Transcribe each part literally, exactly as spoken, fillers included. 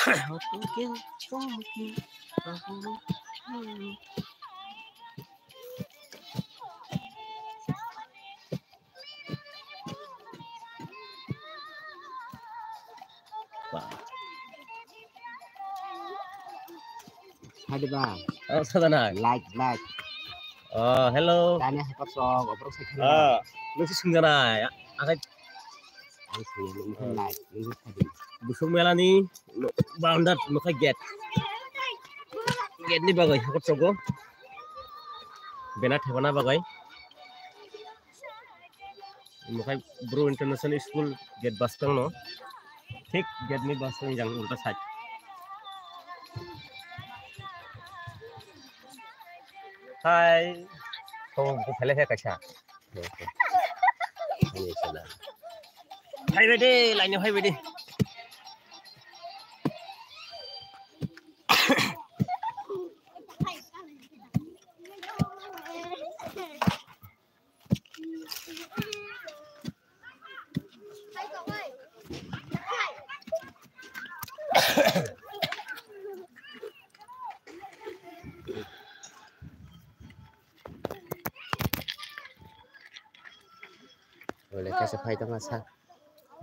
Hadi ba. Oh, sana. Like, like. Oh, hello. Tani hakap sok, obrok sa khana. Ah, nungsi sungjanai. Akai. Ang sungjanai, nungsi like, nungsi hadi. Busuk melani boundary, mokhe gate. Gate ni bagwi hakap sogo. Bena thebana bagwi. Mokhe Bru International School gate bwskang no. Thik gate ni bwskang jang ulta side. Hai. Kau buku pele hai kaisa. Hai bede, lainnya hai bede. Wala kasa phai tongma sa.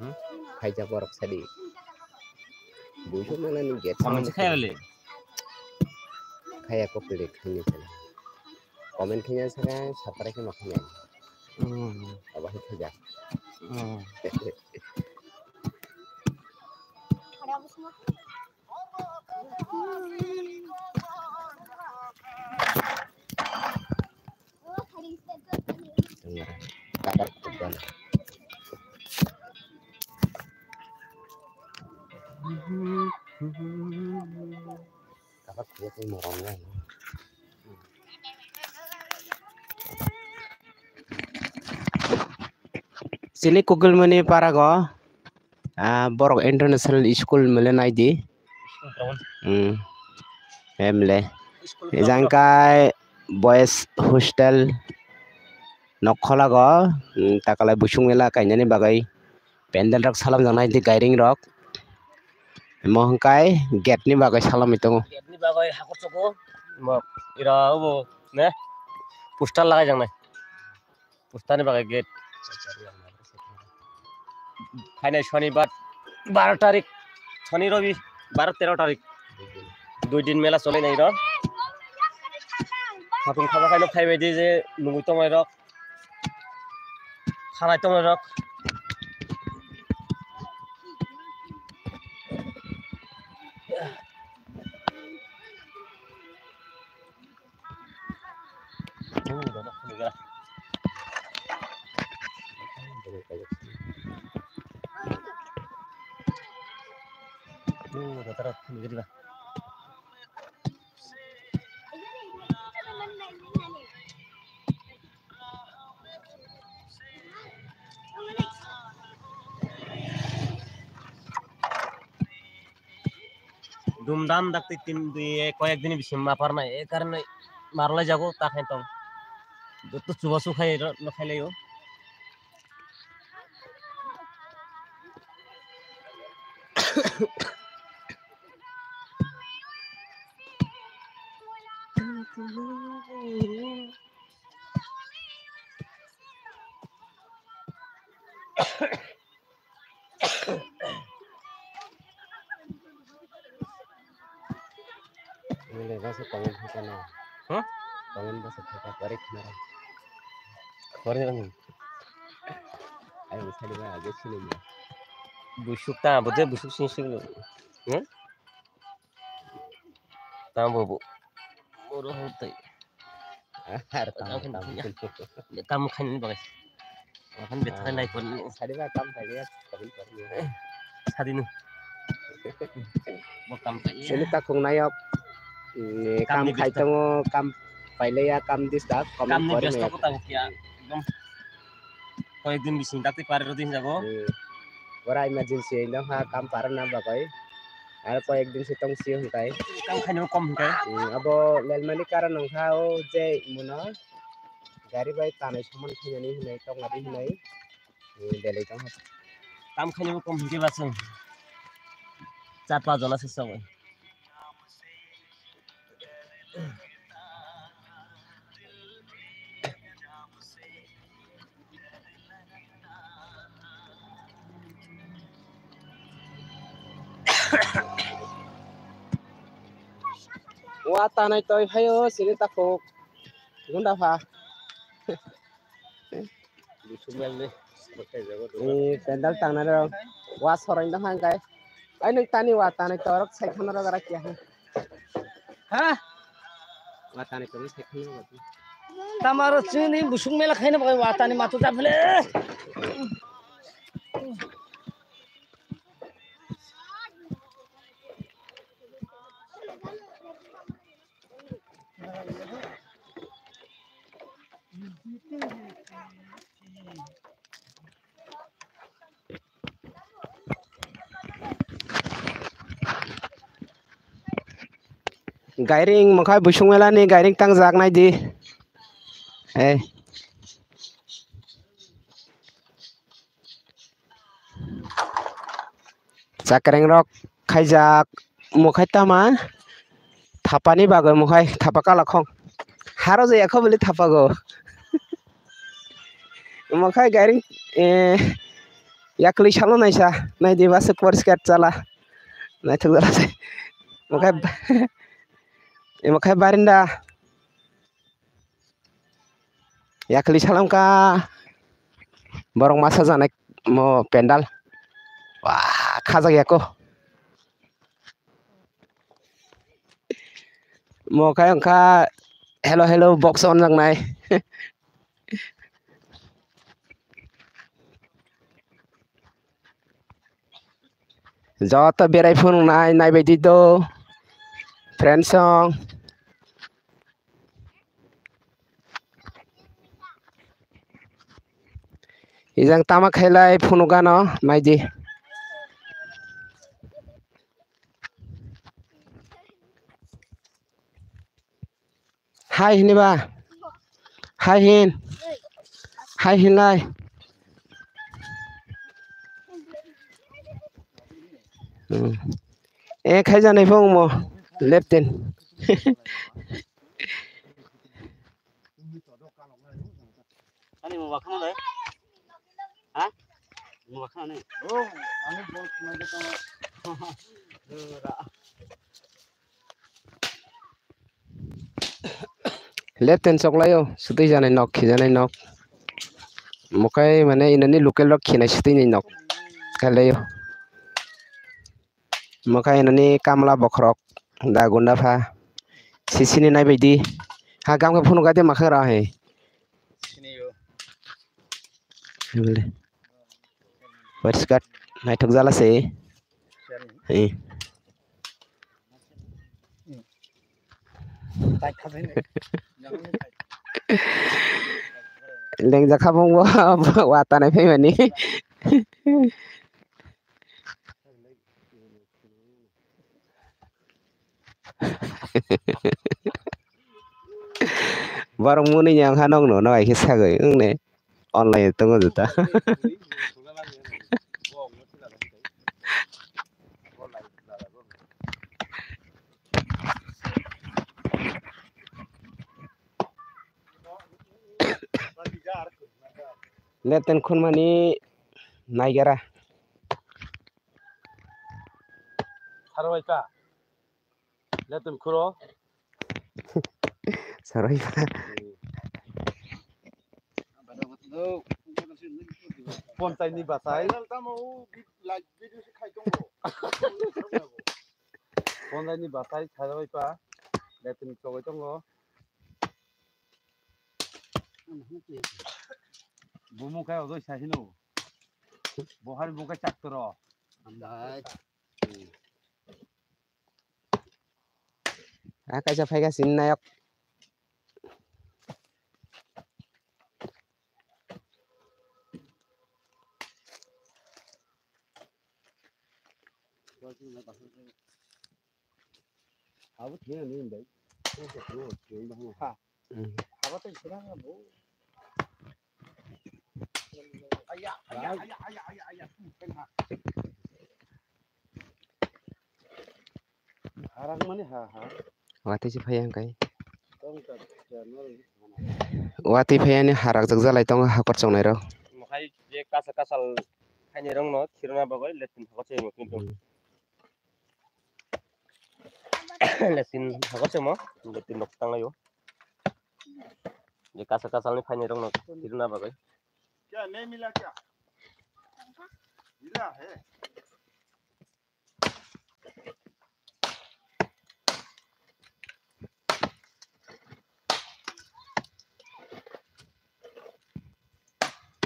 Hmm? Phaijak borok sadi. Buisuk mangna ni gate. Comment se khaya le. Khaya ko pili khani sala. Comment khanya saka sapare ke makhanya. Hmm. Aba hi khaja. Hmm. Kabar kubana. Kabar kubana morom ya. Chini Kukilmani parago, ah, borok international school mele naidi. Hmm. Emle. Jangkai boys hostel nokholago, hmm, takalai busung mela kainani bagwi. Pendel rok salam jang nai di gairing rok. Mo hwnkhe gate ni bagwi salam tongo. Gate ni bagwi hakor choko. Mo ira obo ne poster lagai jang nai. Poster ni bagwi gate. Phainai Shonibar baro tarik, Shoni Robi baro tero tarik. Dui din mela chole nai ro. Khatung khaba khaino phaibai di je nugui tongmai rok. Khalai tongmai rok. Dumdam dakti tin dui ek koyek din bisim ma parnai, e karne marlai jago ta khain tong. Joto chubachu khai ro, no khai laio. Ini bahasa comment apa na? Hah? Comment bahasa apa? Tarik na. Kemarin kan. Ayo, bisa dulu aja sini ya. Busuk ta, betul busuk sini sini. Hah? Tamo bo. Oro hotai. Ar tamo, tamo. Kam khaini bagwi. Ahan bethai nai kon. Sadi ba kam khaini ya, kabul khaini. Sadi nu. Bo kam khai. Sini takhung nayok. Kam khai tongo, kam pailaya, kam disturb, kam ni besto ko tang kya. Ekdom. Koyek din bising dakti pare rw din jago. Hmm. Ora emergency wngkha kam parna bagwi. Aro koyek din se tong sio hwnkhe. Kam khainwi kom hwnkhe. Hmm, abo lelmani karon wngkha o je muno gari bai tanai saman khainani hinwi tongmadi hinwi. Hmm, belai tongkha. Kam khainwi kom hwnkhe ba chwng. Char pas jola se sogwi. Wa tanai toi phaio sini takhuk gunda pha. Bisumel ni. Ni pendal tangnai rok. Wa soroi no hangkai. Ai nwng tani wa tanai torok sai khana rok ara kiya ha. Ha? Wa tanai torok sai khana rok. Tamaro chini busung mela khaina bagai wa tani matu japhele. Gairing mokhai busung mela ni gairing tangjak nai di. Eh. Chakreng rok khaijak, mukhai tama thapani bagwi mukhai thapa kalakhong. Haro je yakho bili thapago. Mukhai gairing, eh, yakli salo naisa, naidi bwswk poriskar chala. Naithok jala se. Mukhai, mukhai barinda. Yakli salam ka borok masa janai mo pendal. Wah, khajak yako. Mo khe wngkha hello hello box on jaknai. Joto berai phunuknai naibaidi do friends song. Ijang tama khailai phunukgano naidi. Hai hini ba. Hai hin. Hai hinlai. Hmm. Eh, khaijanai phung mo. Lepten. Ani mo bakhano dai. Ha? Mo bakhano ni. Oh, ani bol khna de tamo. Dura. Lepten choklaio, sutui janai nok, khijanai nok. Mokai mane inani local rok khinai sutui ni nok. Kalaio. Mokai inani kamla bokhorok, da gunda pha. Sisini naibaidi. Ha gamkha phunukgade makha ra he. Poriskar naithok jala se. Eh. Lengjak kha bung bo wa tanai phaimani. Borok muni yang ha nokno no hai khe sagwi wngne online tongo juta. Lepten khunmani naigara. Sarwai ka. Lepten khuro. Sarwai ka. Ponchai ni bachai. Ponchai ni bachai sarwai pa. Lepten chogoi tongo. Bumung kai odoi sahino. Bohari bumung kai chaktoro. Andai. Ah, kaisa phaikha sini nayok. Abo thengya ni bai. Ha. Hmm. Abo tei sira bo. Aya, aya, aya, aya, aya, aya. Tangmani ha ha. Watwi se phaiya hwnkhe. Watwi phaiya ni ha rakjak jalai tongo hakor chongnai rok. Mohai je kasa kasal khainai rok no khirna bagwi latrine hakor se mo kintu. Hmm. Latrine hakor se mo latrine nok tanglaio. Je kasa kasal ni phainai rok no khirna bagwi. Kya nahi mila kya? Mila hai.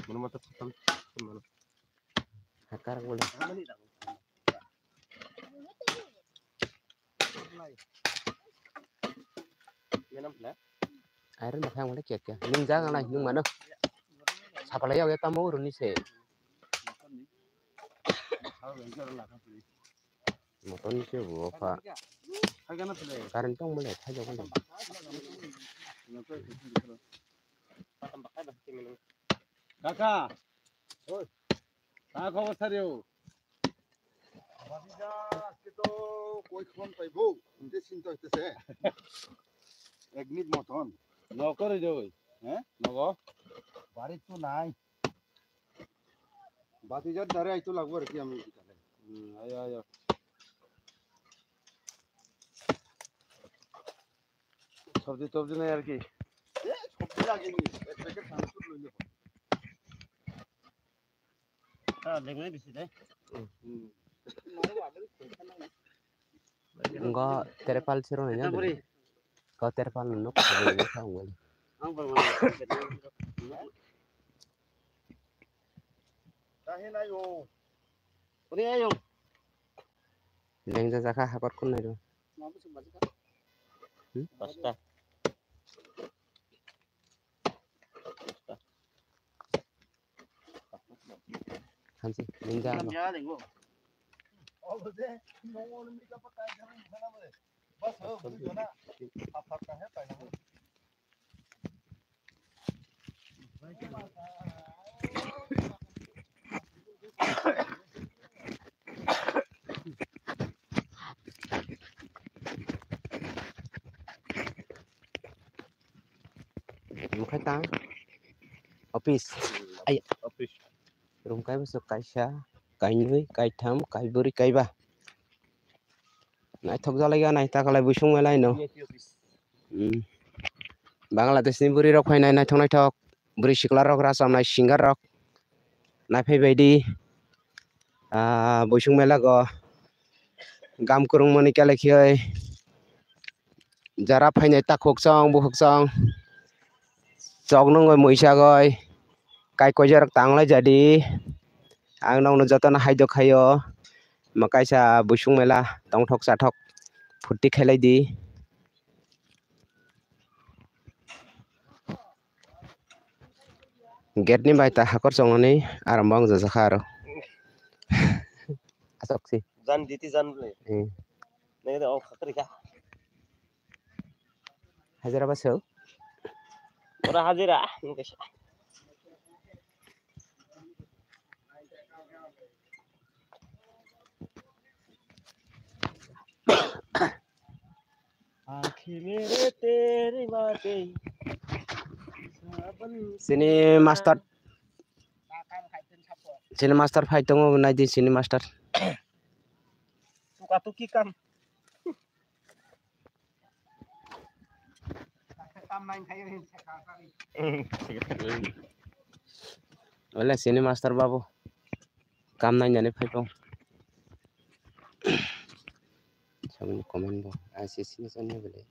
Mano mata khatam, mano. Hakar wala. Mano ni dang. Mano ni. Iron bakha wngmani kya kya. Nwng jaga nai nwng mano. Sapalai yag ya tamo rwni se. Motor ni se bo pha. Current tong mole thai jago le. Kaka. Oi. Kha khobor sari o. Bhatija, aske to koi khon paibo, inte sinto hoitese. Ek minute moton. Nokori doi. He? Nogo? Bari to nai. Bhatija dare aito lagbo ar ki ami. Hmm, ayo, ayo. Sabji tobji nai ar ki. Eh, sabji lageni. Ek packet paanch sot loi lo. Ah, legnai bisi dai. Hmm. Ngo terpal siro nanya. Ngo terpal nuk. Ang pang mana? Tahin ayo. Uri ayo. Lengja jakha hakor kun nai do. Hmm? Pasta. Hamsi, ninja. Omo khai ta office. Ai. Office. Room kaibo se kaisa, kainwi, kaitham, kaibwrwi, kaiba. Naithok jalaiga nai takalai busung belai no. Hmm. Bangladesh ni bwrwi rok phainai naithok naithok. Bwrwi sikla rok racham nai singer rok. Naiphai baidi. Ah, busung mela go. Gam kwrwngmani kele khioi. Jara phainai takhuk chong bukhuk chong. Chok nungoi muisa goi. Kai koijarok tanglai jadi. Ang nokno jotono haidok khaio. Omo kaisa busung mela tongthok chathok phurti khailai di. Gate ni bai ta hakor chongmani aram bo wng jajakha aro. Asok si. Jan diti jan ble. Hmm. Nang de o khakri kha. Hajira ba seo. Ora hajira. Chini master, chini master phai tongo, nai di chini master. Tuka tuki kam. Wala sini master babu kam nai nani phai tong. Saboni comment bo ai se sini sani bele.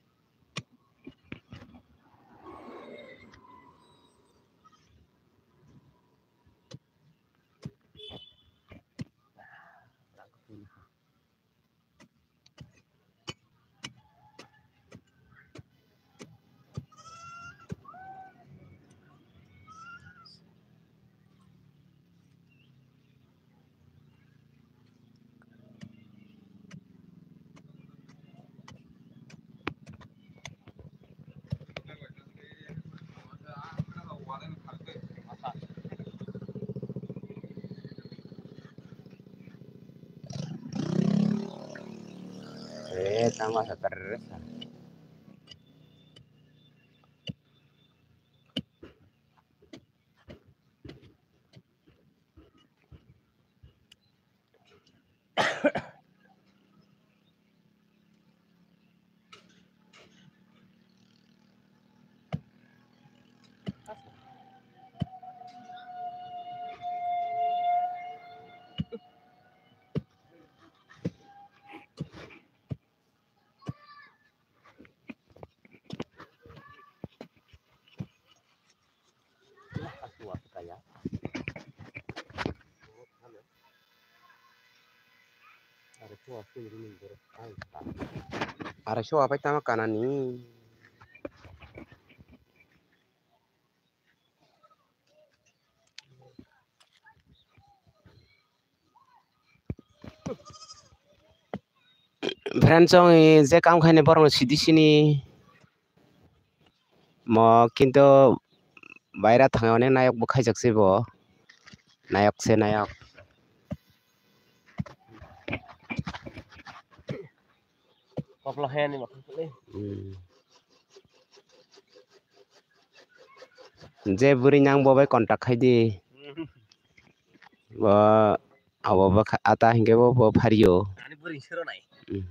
Eh, tama sa ter sa. Arai so apai tama kanani. Friends, chong je kam khaini borok no sidi sini mo, kintu baira thangmani nayok bo khaijak se bo, nayok se nayok. Kopla hayani bakha kule. Hmm. Je bwrwi nang bo bai contact khai di. Hmm. Bo abo bo kha-, ata hinkhe bo, bo phario. Ani bwrwi sero nai. Hmm.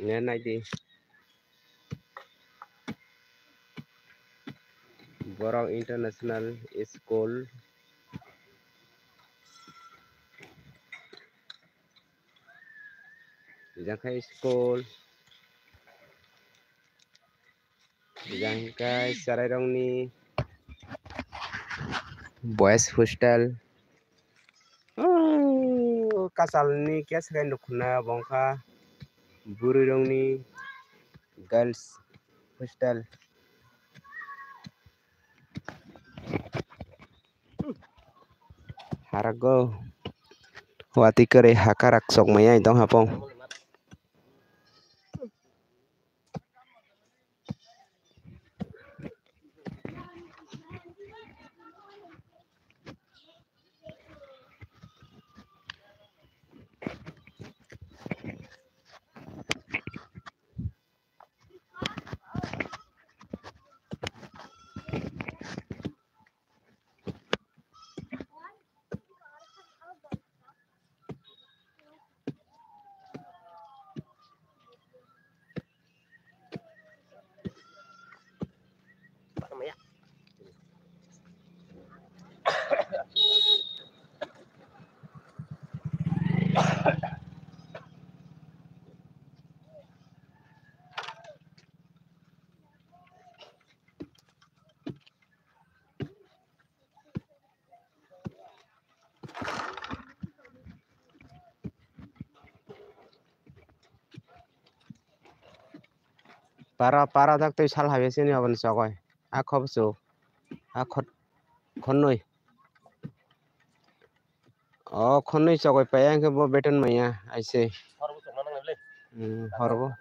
Ne nai di. Borok International School. Jang khe school. Jang khe chwrairokni boys hostel. Oh, kachalni case khe nukhuna bo wngkha bwrwirokni girls hostel. Harago watwi kwrwi hakarak chokmaya tong hapong. Para, para dak twi sal habya sini aboni chogwi. A khobchu. A khot-, khonnwi. O khonnwi chogwi paiya hwnkhe bo beton maya aise. Hmm, horbo.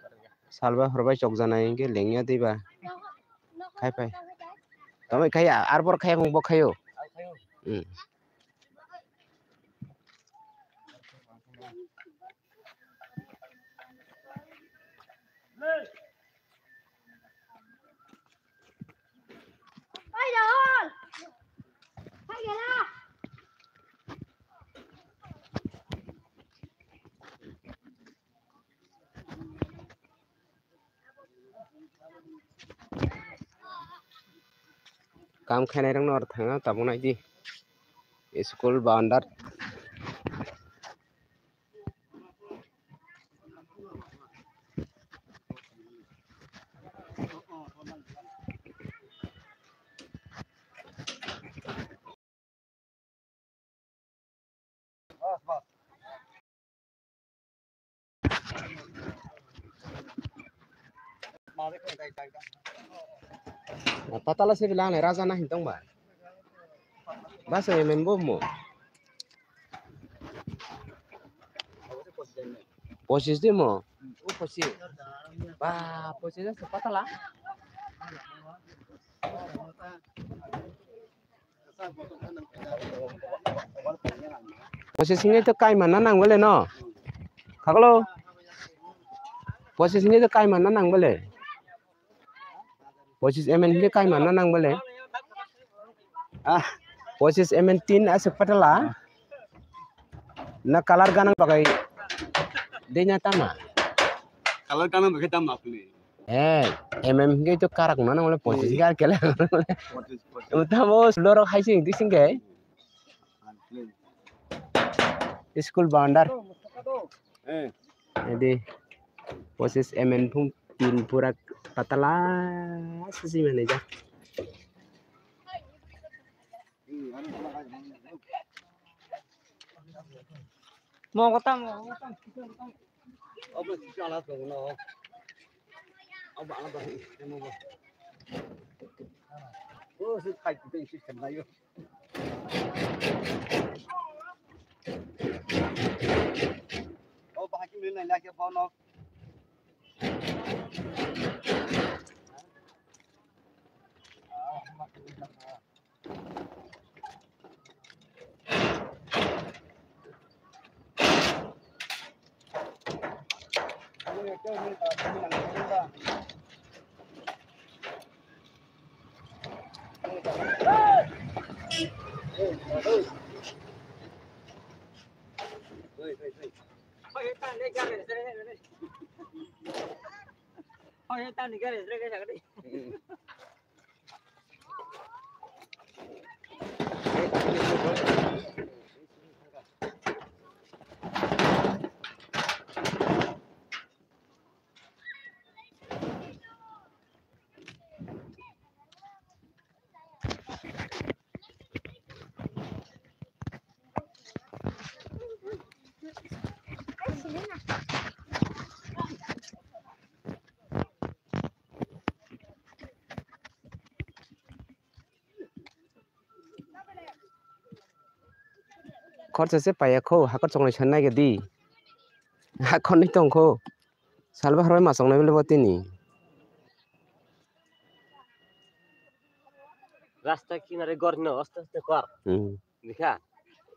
Salbai horbai chokjanai hwnkhe lengya diba. Khai pai. Tamo khai ar bor khai hung bo khaio. Hmm. Kam khainai rok no oro thang o tabuk nai di school bandar. Patala se bilang le raja na hintong ba. Basa ya membo mo. Pochis di mo. Ba, pochis ase patala. Pochis hingke to kaima na nang bole no. Khaklo. Pochis hingke to kaima na nang bole. Pochis M N hingke kaima na nang bole. Ah, pochis M N tin aswk patala. Na colour ganang bagai. Denya tama. Colour ganang bagai tama apni. Eh, M M hingke to karak na nang bole pochis gar kele. Pochis, pochis. Tamo lorok hai sing dising ke. School bandar. Eh. Jadi pochis M N phung tin pura patala sisi manager. Mo kota mo. Obo si ala to no. Obo ala ba. Obo si khai tu si khenai. O bahai khe nini naina khe bono. Khorsa se paiya kho, hakor chongnai sanai gedi. Hakor ni tong kho. Salba harbai ma chongnai bole bo tini. Rasta kinare gor hino aste aste kor. Hmm. Dikha?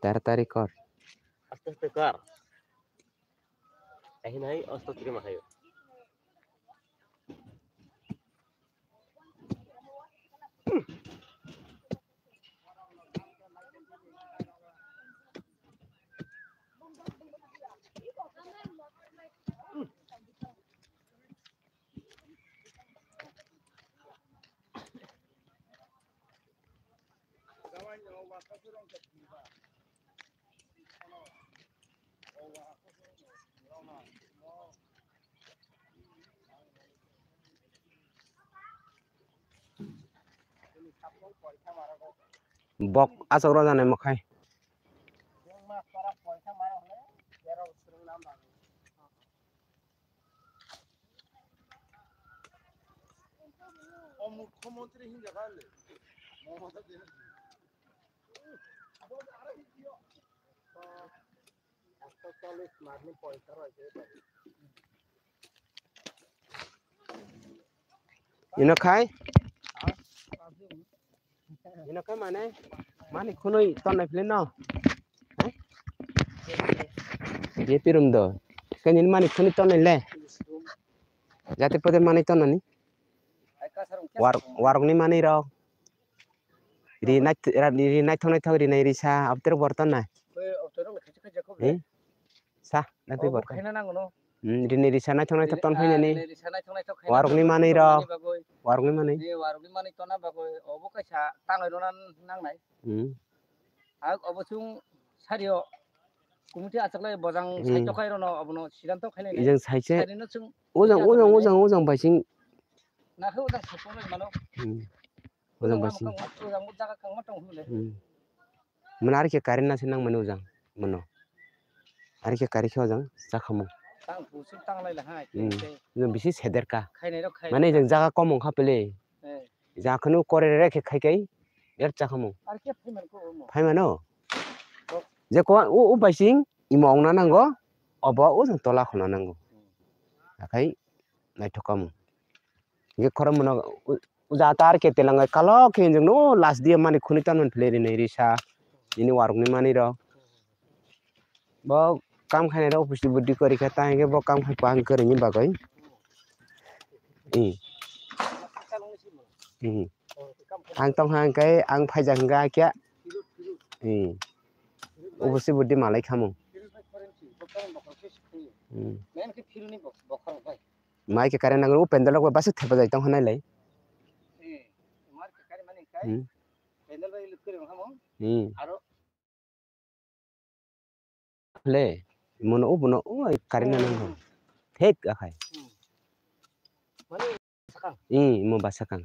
Taratari kor. Aste aste kor. Ahin hai aste aste ma hayo. Bok asok rw jani mwkhai. O mukhyamantri hinjago le. Mamata Banerjee. Ino khai? Ino khai mane? Mani khunui tonnai philino? Hai? Dia pirum do. Kani mani khunui tonnai le? Jate pode mani tonnani? War, warokni mani rok. Ri nai, ri naithok naithok ri nai risa, abotero bor tonnai. Hmm? Sa, naitwi bor. Hmm, rini risa naithok naithok ton phainani. Warokni manwi rok. Warokni manwi. Warokni manwi tonna bagwi obo kaisa tanglai rwna nangnai. Hmm. Ang obo chwng sario committee achaklai bojang, hmm, saito khairokno obono sidanto khainai. Ijang saise. Ujang, ujang, ujang, ujang baising. Nakhe ujang saito mano. Hmm. Ujang baising. Ujang jaga kangma tong hwnle. Hmm. Mano ari khe current nasi nang mani ujang mano. Ari khe kari khe ujang chakhamung. Tang busu tang lai la hai. Hmm. Ujang bisi seder ka. Khainai rok khai. Mane ujang jaga kom wngkha pele. Eh. Jakhanu kore re khe khai kai er chakhamung. Ar khe phaiman ko omo. Phaimano. Bok. Je ko u, u baising imo ongna nango. Obo ujang tola khona nango. Hmm. Akhai naithok kamung. Ge khorang mano u, Uja tar ke telangai kalok khe hinjak no last dia mani khuni tanman phle rinai risa. Ini warok ni mani rok. Bo kam khainai rok office ni budi kori kha ta hingke bo kam khai pang kwrwini bagwi. Hmm. Hmm. Ang tong hang khe ang phaijak hingka kya. Hmm. Office ni budi malai khamung. Hmm. Mai khe current nangwi o pendel rok bai basa thepa jai tong hanai lai. Hmm. Hmm. Le, mono o bono o current nangkha. Thik akhai. Hmm. Mane sakang. Hmm, mo ba sakang.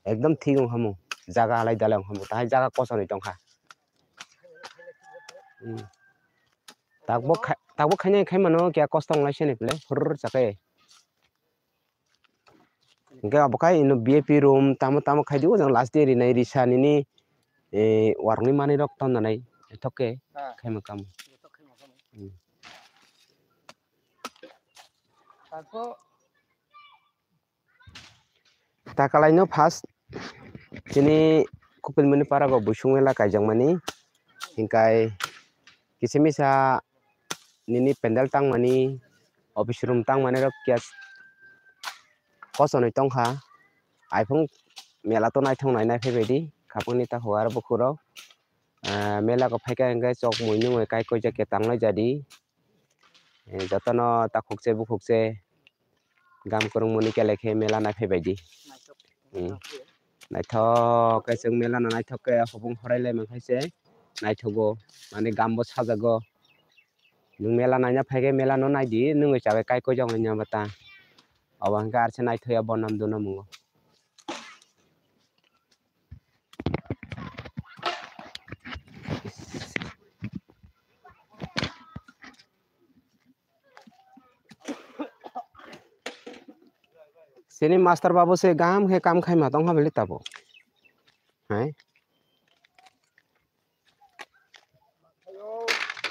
Ekdom thik wng hamo. Jaga alai dalai wng hamo. Tahai jaga kosonwi tongkha. Hmm. Takbo khai-, takbo khainai khai mano kya kosto wng lai sini pele. Hurr chakai. Hingke abo khai ino V I P room tamo tamo khai di, o jang last day rinai risa nini, eh, warok ni manwi rok tonna nai, ethok khe Ah. khaima kamo. Ethok khaima kamo. Hmm. Tako Takalai no first chini Kupilmani para go busung mela kaijak mani, hingkai kisa misa nini pendel tangmani, office room tangmani rok kya kosonwi tongkha. Aifung mela to naithok nai nai phaibaidi khapangni takhuk aro bukhuk rok. Ah, mela ko phaikha hingkhe chok mui nungwi kai koijak khe tanglai jadi. Eh, jotono takhuk se bukhuk se gam kwrwng mani kele khe mela nai phaibaidi. Hmm. Naithok khe chwng mela no naithok khe hubung horai lai mankha se naithogo, mane gambo sajago. Nwng mela naina phaikhe mela no naidi, nwngwi chabai kai koijak nai nabata. Obo hwnkhe arse naithoya bonam duna mungo. Sini master babu se gam khe kam khai ma tong ha beli tabo. Hai.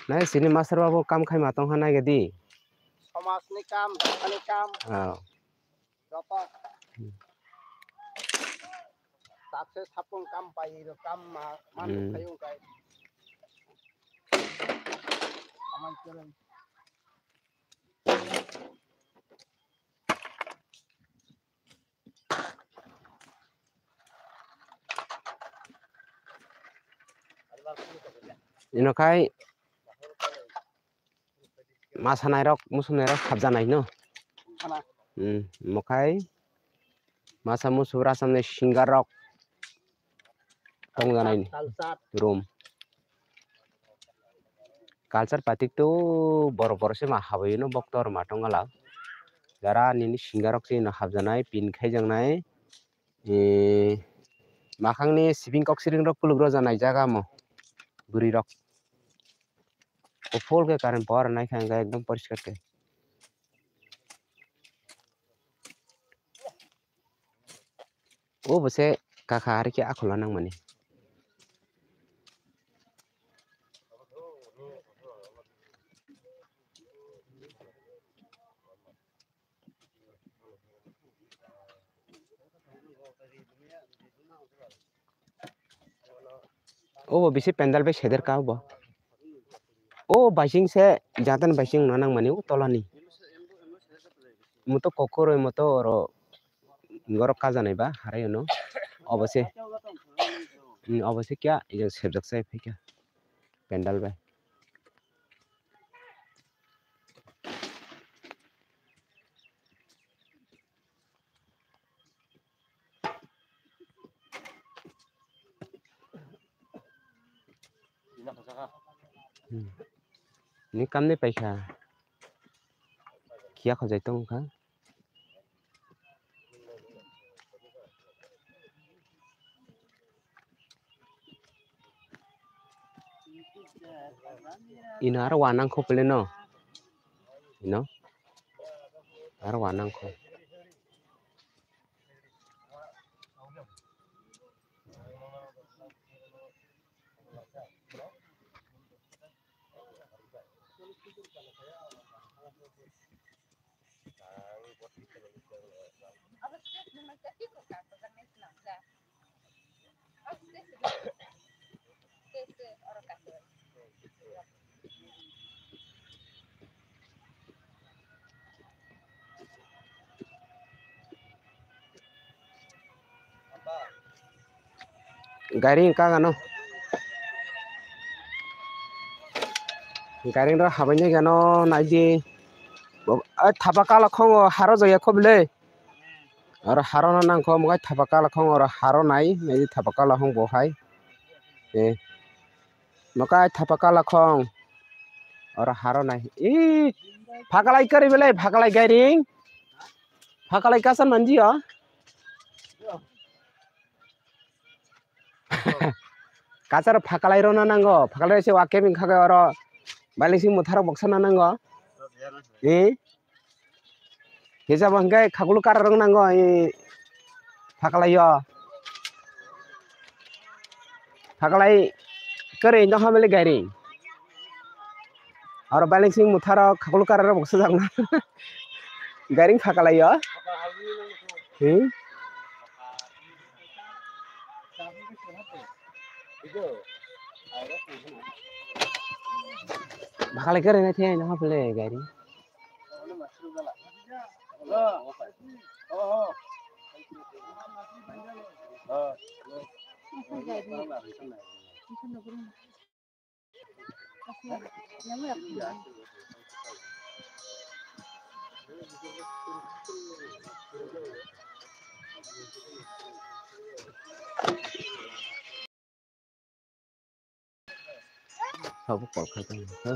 Nai sini master babu kam khai ma tong ha nai gadi. Somaj ni kam, dopha ni kam. Oh. Joto. Tate sapung kam pai ro kam ma, man Hmm. Khai ung kai. Amai kereng. Ino khai masa nairok, musu nairok, habja nai no. Hmm, mokhai masa musu rasa ni singer rok tong janai ni room. Culture patik to borok borok se ma habwi no boktor ma tong gala. Jara nini singer rok se no habjanai pin khai jangnai. Eh, makhang ni sibing kok siring rok kuluk rok janai jaga mo bwrwi rok. Kuphur khe current power nai kha hwnkhe ekdom poriskar khe. O bo se kakha ari khe akholo nangmani. O bo bisi pendal bai seder ka o bo. O baising se jatan baising no nangmani o tolani. Moto kokoro moto oro borok kajanai ba harai ono. Obo se, hmm, obo se kya ejang sebjak sai phaikha pendal bai. Hmm. Ni kam ni paikha. Kiya khojai tong kha. Ino aro wanang kho pele no. Ino aro wanang kho. Gairing kagano. Gairing ro habaini gano naidi. Bo-, ai thapa kala khongo haro jaya kho bile. Oro haro no nangkho, omo khai thapa kala khongo, oro haro nai, naidi thapa kala khong bo hai. Eh. Mokai thapa kala khong. Oro haro nai. Ih, phakalai kari belai, phakalai gairing. Phakalai kasan manji o. Kasar phakalai rona nango. Phakalai se wake bing khagai oro. Bailing sing mutharo boksa na nango. Eh. Hisa bo hingke khakulu kara rok nango, i phakalai o. Phakalai kwrwi no hamle gairing. Aro bailing sing mutharo khakulu kara rok boksa jakna. Gairing phakalai o. Hmm? Phakalai kwrwi no the no hamle gairing. Sabo kol khai tong ha.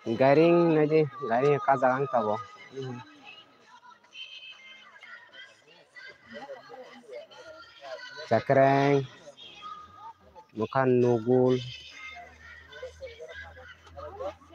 Gairing naidi, gairing kajak ang tabok. Chakreng, mokhan nugul.